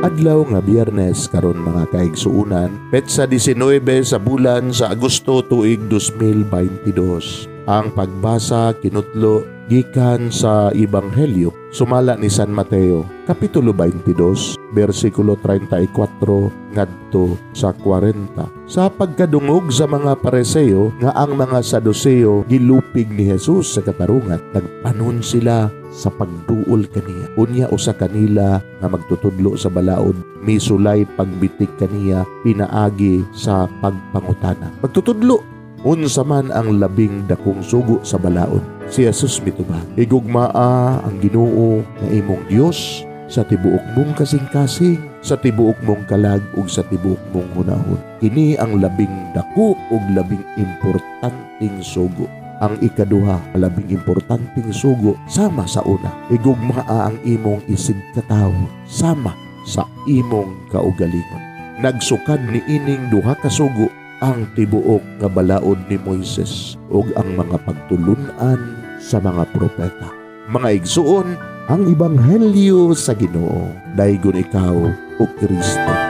Adlaw nga Biyernes karon, mga kaigsuonan, petsa 19 sa bulan sa Agosto, tuig 2022. Ang pagbasa kinutlo gikan sa Ebanghelyo sumala ni San Mateo, kapitulo 22, bersikulo 34 ngadto sa 40. Sa pagkadungog sa mga Pariseo nga ang mga Saduseo gilupig ni Jesus sa katarungan, nagpanon sila sa pagduol kaniya. Unya usa kanila nga magtutudlo sa balaod misulay pagbitik kaniya pinaagi sa pagpangutana. "Magtutudlo, unsa man ang labing dakong sugo sa balaod?" Si Jesus mitubag, "Higugmaa ang Ginoo nga imong Dios sa tibuok mong kasing-kasing, sa tibuok mong kalag ug sa tibuok mong hunahon. Kini ang labing dako ug labing importanteng sugo. Ang ikaduha, labing importanteng sugo, sama sa una: Higugmaa ang imong isigkatawo sama sa imong kaugalingon. Nagsukad ni ining duha ka sugo ang tibuok nga balaod ni Moises ug ang mga pagtulun-an sa mga propeta." Mga igsuon, ang ebanghelyo sa Ginoo. Daygon ikaw, o Kristo.